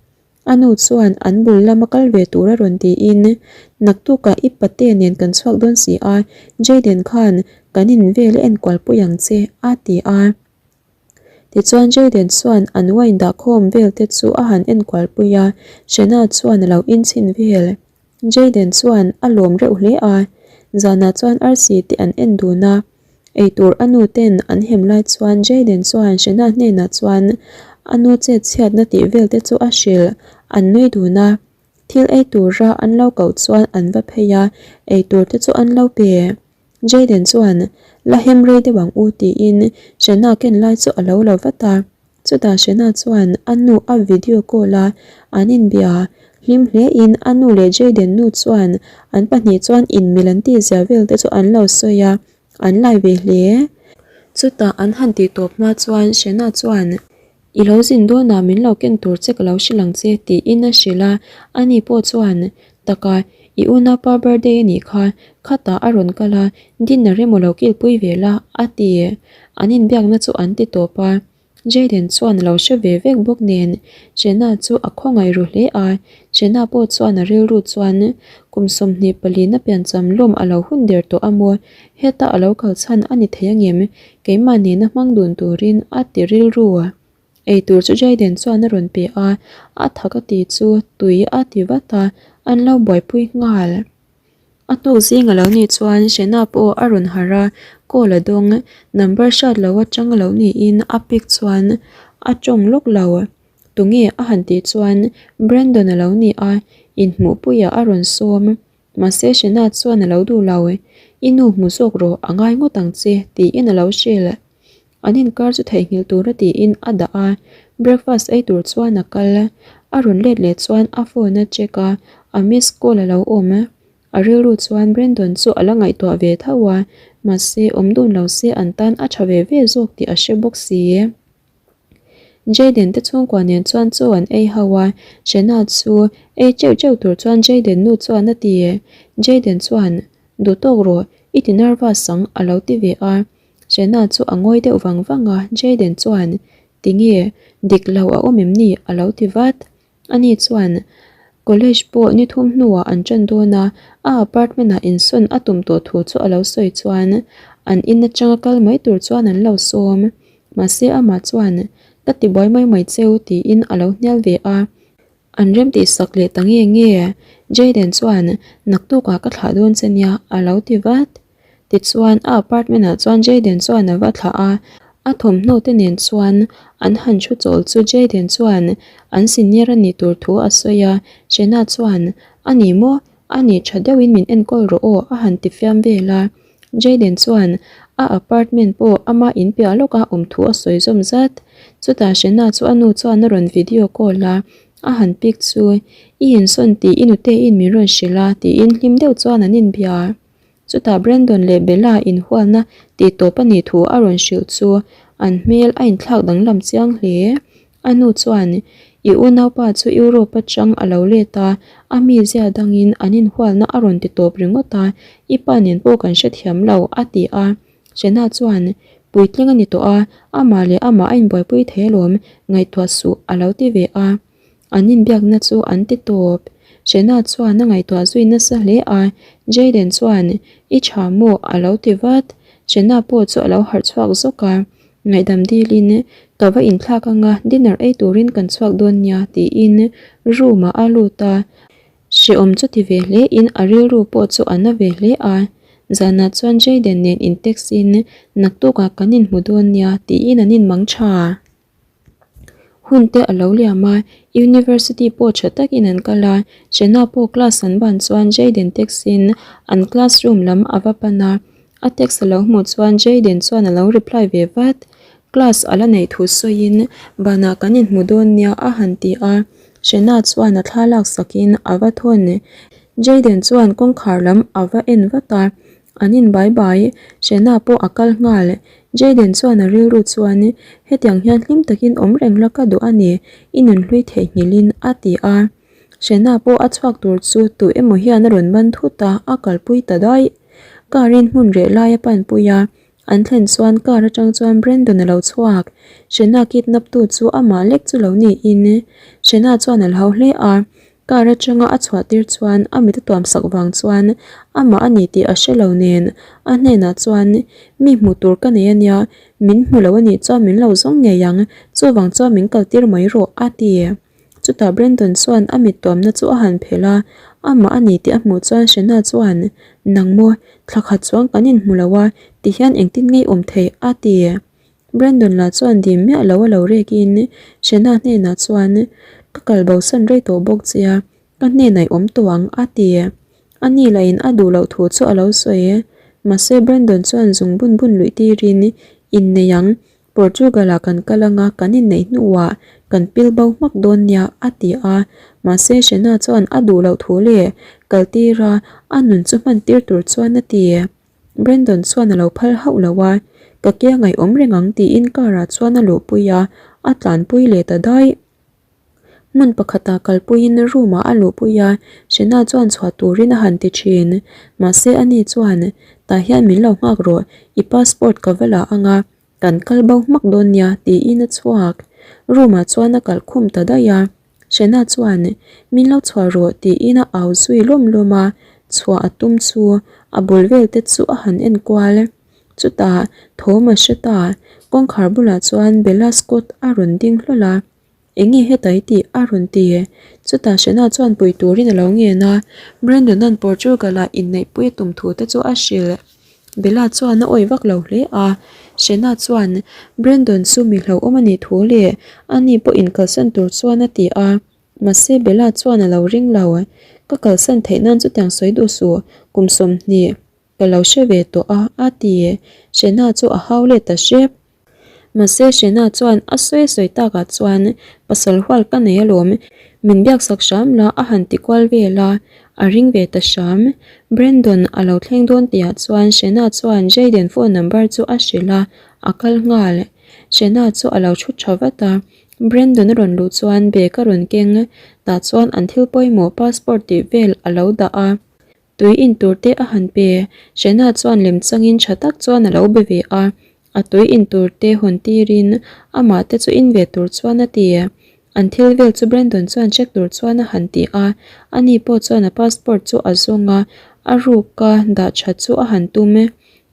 A nu chuan an bul lama kal ve tur a rawn tiin, Naktukah i pate nen kan chhuak dawn si a, Jayden khan kan in vel a enkual pui ang che, a ti a. Tichuan Jayden chuan an wine dahkhawm vel te chu a han enkual pui a, Shena chuan a lo inchhin vel. Jayden chuan a lawm reuh hle a, zanah chuan arsi te an en dun a, eitur a nu ten an hem lai chuan Jayden chuan Shena hnenah chuan a nu chet chhiatna tih vel te chu a hrilh, an nui dun a. Thil ei tura an lo koh chuan an va phei a, eitur te chu an lo pe. Jayden chuan, La hem rei deuh ang u tiin Shena ken lai chu a lo lo vat a. Chutah Shena chuan a nu a video call a, an inbia. Hlim hlein a nu leh Jayden nu chuan an pahnih chuan inmil an tihzia vel te chu an lo sawi a, an lai ve hle. Chutah an han tih tawp hma chuan Shena chuan, I lo zin dawnah min lo ken tur che ka lo hrilh ang che tiin a hrilh a, ani pawh chuan, Taka, i unaupa birthday a nih kha, khatah a rawn kal a, dinner emaw lo kilpui ve la, a ti. An inbiakna chu an ti tawp a, Jayden chuan a lo hre ve vek bawk nen Jenna chu a khawngaih ru hle a, Jenna pawh chuan a rilru chuan kum 20 palina piancham lawm a lo hun der tawh a maw, heta a lo kal chhan a ni thei angem? Keimah nena hmang dun turin a ti rilru. Eitur chu Jayden chuan a rawn pe a, a thak a ti chu tui a ti vat a, an lo buaipui nghal. A hnuk zing a lo nih chuan Shena pawh a rawn harh a, call a dawng. Number hriat lo atang a lo niin a pick chuan a tawng lawk lo. Tunge a han tih chuan Brandon a lo ni a, inhmuhpuiah a rawn sawm. Mahse Shena chuan a lo duh lo, I nu hmu zawk rawh, a ngai ngawt ang che, tiin a lo hrilh. An inkar chu theihnghilh tura tiin a dah a, breakfast ei tur chuan a kal. A rawn let leh chuan a phone a check a, a miss call a lo awm. A rilru chuan Brandon chu a la ngaihtuah ve tho a, mahse awm dun lo se an tan a tha ve ve zawk tih a hre bawk si. Jayden te chhungkua nen chuan chaw an ei ho a, Shena chu ei teuh teuh tur chuan Jayden nu chuan a ti. Jayden chuan, Duh tawk rawh, i ti nervous ang a lo ti ve a. Shena chu a ngawi deuh vang vang a, Jayden chuan, Tinge, dik lo a awm em ni? a lo ti vat. Ani chuan college pawh ni thum hnuah an ṭan dawn a, a apartment-ah insawn a tum tawh thu chu a lo sawi chuan an in aṭanga kal mai tur chuan an lo sawm. Mahse amah chuan, Ka ti buai mai mai cheu tiin a lo hnial ve a. An rem tih sak leh ta nge nge. Jayden chuan, Naktukah ka thlah dawn che nia a lo ti vat. Tichuan a apartment ah chuan Jayden chuan a va thlah a, a thawmhnaw te nen chuan an han thu chawl chu Jayden chuan an senior a nih tur thu a sawi a, Shena chuan a ni maw? A ni tha deuhin min enkawl rawh aw a han ti fiam vel a, Jayden chuan a apartment pawh ama in piah lawk a awm thu a sawi zawm zat. Chutah Shena chu a nu chuan a rawn video call a, a han pick chu i insawn tih i nute in min rawn hrilh a tiin hlim deuh chuan an inbia. Chutah Brandon leh Bella inhualna tih tawp a nih thu a rawn hrilh chu an hmel a inthlak danglam chiang hle. A nu chuan, I unaupa chu Europe atang a lo let a, a mizia dangin an inhualna a rawn ti tawp ringawt a, i pa nen pawh kan hrethiam lo, a ti a. Shena chuan, Puitling a ni tawh a, amah leh amah a inbuaipui thei alawm, ngaihtuah suh, a lo ti ve a. An inbiakna chu an ti tawp. Shena chuan a ngaihtuah zui nasa hle a, Jayden chuan, I tha maw? a lo ti vat. Shena pawh chu a lo harh chhuak zawk a, Ngaihdam dilin, Ka va inthlak anga dinner ei turin kan chhuak dawn nia, tiin room ah a lut a. Hrehawm chu ti ve hle in a rilru pawh chu a na ve hle a. Zanah chuan Jayden nen in text in, Naktukah kan inhmu dawn nia, tiin an inmang tha. Hun te a lo liam a, University pawh tha takin an kal a, Jenna pawh class an ban chuan Jayden text in an classroom lam a va pan a, a text a lo hmuh chuan Jayden chuan a lo reply ve vat. Class a la neih thu sawiin banah kan inhmu dawn nia a han ti a, Jenna chuan a thla laksakin a va thawn. Jayden chuan kawngkhar lam a va en vat a, An in bai bai, Shena pawh a kal nghal. Jayden chuan a rilru chuan, Hetiang hian hlim takin awm reng la ka duh a ni, i nunhlui theihnghilhin, a ti a. Hrena pawh a chhuak tur chu tu emaw hian a rawn man thut a, a kalpui ta daih. Car in hmun reh lai a panpui a, an thlen chuan car atang chuan Brandon a lo chhuak. Hrena kidnap tu chu amah lek chu lo niin Hrena chuan a hlau hle a, Car atanga a chhuah tir chuan a mit a tuam sak vang chuan amah a ni tih a hre lo nen a hnenah chuan mi hmuh tur ka nei ania min hmu lo anih chuan min lo zawng ngei ang chuvang chuan min kal tir mai rawh a ti. Chutah Brandon chuan a mit tuamna chu a han phelh a amah a ni tih a hmuh chuan Shena chuan nang maw thla khat chuang kan inhmu lo a tihian engtin ngei awm theih a ti. Brandon lah chuan dim miah lo a lo rek in Shena hnenah chuan Ka kal bosan rei tawh bawk che a, ka hnenah i awm tawh ang a ti. A ni lah in a duh loh thu chu a lo sawi. Mahse Brandon chuan zung bun bun luih tirin Innei ang, Portugal ah kan kal anga kan inneih hnuah kan pil bo hmak dawn nia a ti a. Mahse Shena chuan a duh loh thu leh kal tir a, a nun chu hman tir tur chuan a ti. Brandon chuan a lo phal hauh lo a, ka ke a ngaihawm reng ang tiin car ah chuan a luhpui a, a tlanpui leh ta daih. Hmun pakhatah kalpuiin room ah a luhpui a, Shena chuan chhuah turin a han ti thin. Mahse ani chuan, Tah hian min lo nghak rawh, i passport ka va la ang a, kan kal bo hmak dawn nia tiin a chhuak. Room ah chuan a kalh khum ta daih a. Shena chuan, Min lo chhuah rawh tiin a au zui lawm lawm a, chhuah a tum chu a bul vel te chu a han en kual. Chutah thawm a hre ta, kawngkhar bulah chuan Bella Scott a rawn ding hlawl a, Enge heta i tih? a rawn ti. Chutah Shena chuan pui turin a lo ngen a, Brandon-a'n Portugal-ah inneihpui a tum thu te chu a hrilh. Bella chuan a awih vak lo hle a, Shena chuan Brandon chu mi hlauhawm a nih thu leh ani pawh inkalsan tur chuan a ti a, mahse Bella chuan a lo ring lo. Ka kalsan theih nan chutiang sawi duh suh, kum 20 ka lo hre ve tawh a, a ti. Shena chu a hau let ta hrep. Mahse Shena chuan a sawi sawi takah chuan pasal hual ka nei alawm, min biak sak hram la a han ti kual vel a, a ring ve ta hram. Brandon a lo thleng dawn tihah chuan Shena chuan Jayden phone number chu a hrilh a, a kal nghal. Shena chu a lo thu tha vat a, Brandon a rawn luh chuan bag a rawn keng, tah chuan an thil pawimawh passport tih vel a lo dah a. Tui in tur te a han pe. Shena chuan lem changin tha tak chuan a lo be ve a. A tui in tur te hawn tirin amah te chu in ve tur chuan a ti. An thil vel chu Brandon chuan check tur chuan a han ti a. Ani pawh chuan a passport chu a zawng a, a ruka dah that chu a han tum.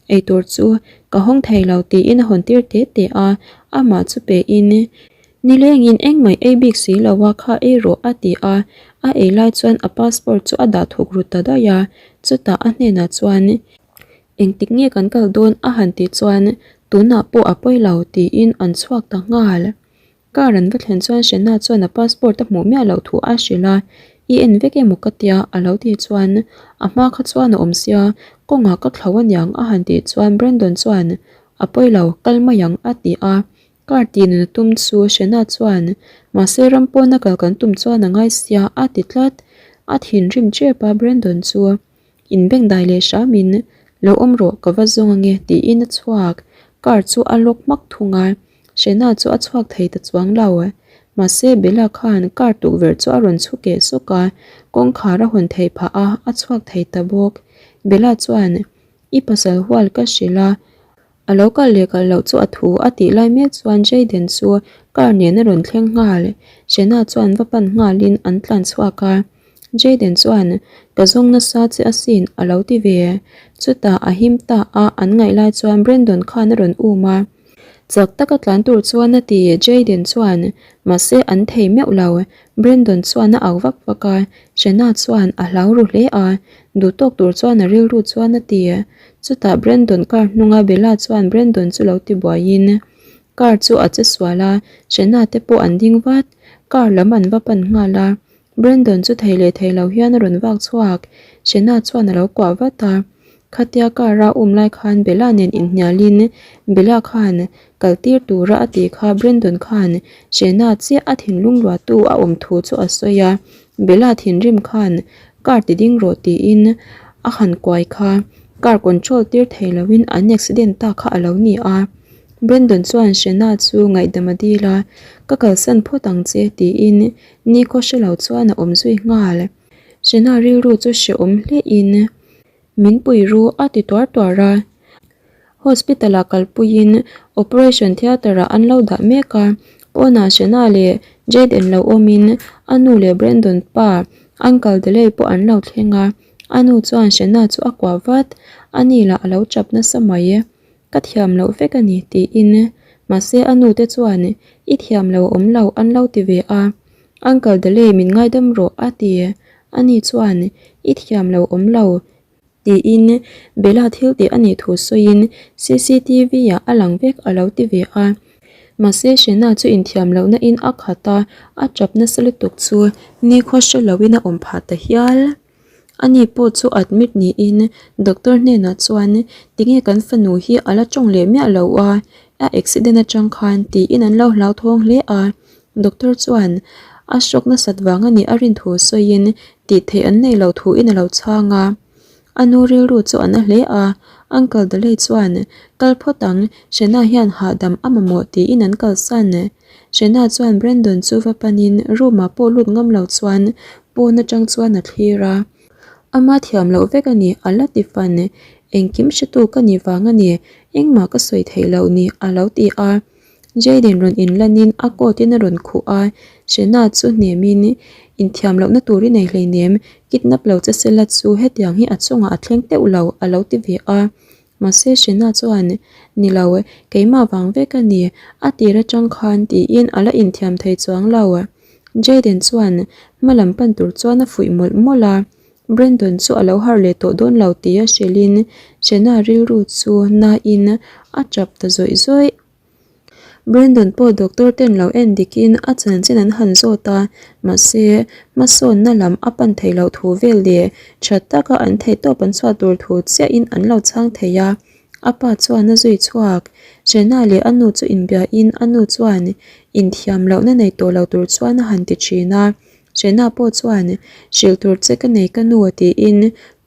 Eitur chu ka hawng thei lo tiin a hawn tir te te a, amah chu pe in nilengin engmah ei bik si lo a kha ei rawh a ti a, a ei lai chuan a passport chu a dah thuk rut ta daih a, chutah a hnenah chuan engtik nge kan kal dawn a han tih chuan tunah pawh a pawi lo tiin an chhuak ta nghal. Car an va thlen chuan Shena chuan a passport a hmuh miah loh thu a hrilh a, I en vek emaw ka tia a lo tih chuan a hma kha chuan a awm sia, kawngah ka thlo aniang a han tih chuan Brandon chuan a pawi lo, kal mai ang a ti a, car tih nun a tum chu Shena chuan mahse ram pawna kal kan tum chuan a ngai sia a ti tlat, a thinrim tep a Brandon chu. Inbengdai leh hramin, Lo awm rawh, ka va zawng ange, tiin a chhuak. Car chu a lock hmak thung a, Shena chu a chhuak thei ta chuang lo. Mahse, Bella khan car tukverh chu a rawn chhu keh sawk a, kawngkhar a hawn theih phah a, a chhuak thei ta bawk. Bella chuan, I pasal hual ka hrilh a, A lo kal leh kal loh chu a thu a tih lai mek chuan Jayden chu car nen a rawn thleng nghal. Shena chuan va pan nghalin an tlan chhuak a. Jayden chuan, Ka zawng nasa che asin a lo ti ve. Chutah a him ta a an ngaih lai chuan Brandon khan a rawn um a. Chak taka tlan tur chuan a ti Jayden chuan, mahse an thei meuh lo. Brandon chuan a au vak vak a, Shena chuan a hlau ru hle a, duhtawk tur chuan a rilru chuan a ti. Chutah Brandon car hnunga Bella chuan Brandon chu lo ti buaiin car chu a che sual a, Shena te pawh an ding vat. Car lam an va pan nghal a, Brandon chu thei leh thei lo hian a rawn vak chhuak. Shena chuan a lo kuah vat a, khatia car a um lai khan Bella nen inhnialin Bella khan kal tir tura a tih kha Brandon khan Shena chiah a thinlung luahtu a awm thu chu a sawi a, Bella thinrim khan car ti ding rawh tiin a han kuai kha car control tir thei loin an accident ta kha a lo ni a. Brandon chuan Shena chu ngaihdam a dil a, Ka kalsan phawt ang che tiin nikhaw hre lo chuan a awm zui nghal. Shena rilru chu hrehawm hlein min pui ru a ti tuar tuar a. Hospital ah kalpuiin operation theatre ah an lo dah mek a, pawnah Shena leh Jayden lo awmin a nu leh Brandon pa Uncle Delay pawh an lo thleng a, a nu chuan Shena chu a kuah vat, ani lah a lo chap nasa mai. Ka thiam loh vek a ni tiin mahse a nu te chuan i thiam lo awm lo an lo ti ve a, Uncle Delay min ngaidam rawh a ti, ani chuan i thiam lo awm lo Tiin Bella thil tih a nih thu sawiin cctv ah a lang vek a lo ti ve a. Mahse Shena chu inthiam lohna in a khat a, a tap nasa lutuk chu nikhaw hre loin a awm phah ta hial. Ani pawh chu admit niin doctor hnenah chuan tinge kan fanu hi a la tawng leh miah lo a, a accident atang khan tiin an lo hlauthawng hle a. Doctor chuan a shock nasat vang a nih a rin thu sawiin tih theih an nei loh thuin a lo chhang a. A nu rilru chu a na hle a, Uncle Daley chuan kal phawt ang, Shena hian hahdam a mamawh tiin an kalsan. Shena chuan Brandon chu va panin room ah pawh lut ngam lo chuan pawn atang chuan a thlir a. Ama thiam loh vek a ni, a la ti fan. Engkim hretu ka nih vang a ni, engmah ka sawi theih loh ni a lo ti a. Jayden rawn inlanin a coat in a rawn khuh a, Shena chu hnemin inthiam lohna tur i nei hleinem, kidnap lo che sela chu hetiang hi a chungah a thleng teuh lo a lo ti ve a. Mahse Shena chuan, Ni lo, keimah vang vek a ni, a tir atang khan tiin a la inthiam thei chuang lo. Jayden chuan hma lam pan tur chuan a fuih mawlh mawlh a. Brandon chu a lo harh leh tawh dawn lo tih a hrilhin Shena rilru chu nain a tap ta zawih zawih. Brandon pawh doctor ten lo en dikin a chanchin an han zawt a, mahse hmasawnna lam a pan theih loh thu vel leh tha taka an theihtawp an chhuah tur thu chiahin an lo chhang thei a. A pa chuan a zui chhuak. Shena leh a nu chu inbiain a nu chuan inthiam lohna nei tawh lo tur chuan a han ti thin a. Shena pawh chuan hrilh tur che ka nei ka nu tiin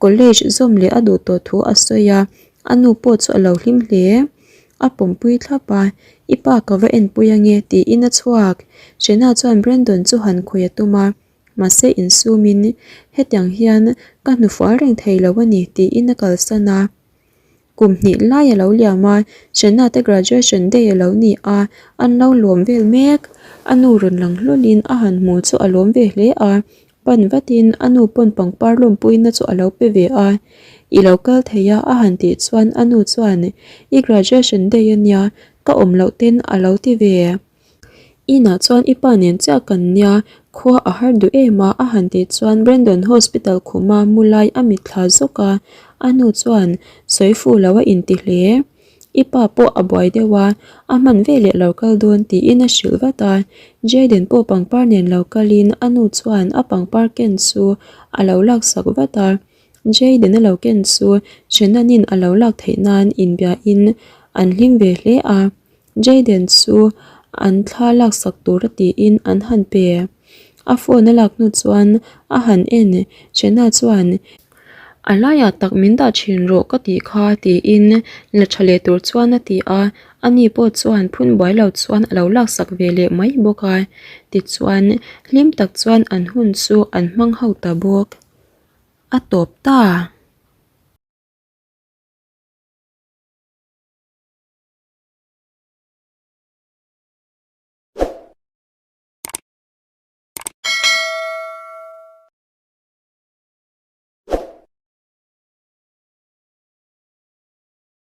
college zawm leh a duh tawh thu a sawi a, a nu pawh chu a lo hlim hle. A pawmpui thlap a, I pa ka va enpui ange tiin a chhuak. Shena chuan Brandon chu han khawih a tum a, mahse insumin hetiang hian ka hnufual reng thei lo a ni tiin a kalsan a. Kum hnih lai a lo liam a, Shena te graduation day a lo ni a, an lo lawm vel mek. A nu rawn lang hlawlin a han hmu chu a lawm ve hle a, pan vatin a nu pawn pangpar lawmpuina chu a lo pe ve a. I lo kal thei a a han tih chuan a nu chuan I graduation day a nia, ka awm loh ten a lo ti ve. Inah chuan i pa nen chiah kan nia, khua a har duh em a a han tih chuan Brandon hospital khuma mu lai a mitthla zawk a, a nu chuan sawi fuh lo a inti hle. I pa pawh a buai deuh a, a hman veleh lo kal dawn tiin a hrilh vat a, Jayden pawh pangpar nen lo kalin a nu chuan a pangpar ken chu a lo laksak vat a, Jayden a lo ken chu Shannon-in a lo lak theih nan inbiain an hlim ve hle a. Jayden chu an thla laksak tur a tiin an han pe. A phone a lak hnu chuan a han en. Shena chuan, A laiah tak min dah thin rawh ka tih kha tiin la tha leh tur chuan a ti a. Ani pawh chuan phun buai lo chuan a lo laksak ve leh mai bawk a. Tichuan, hlim tak chuan an hun chu an hmang ho ta bawk. A tawp ta.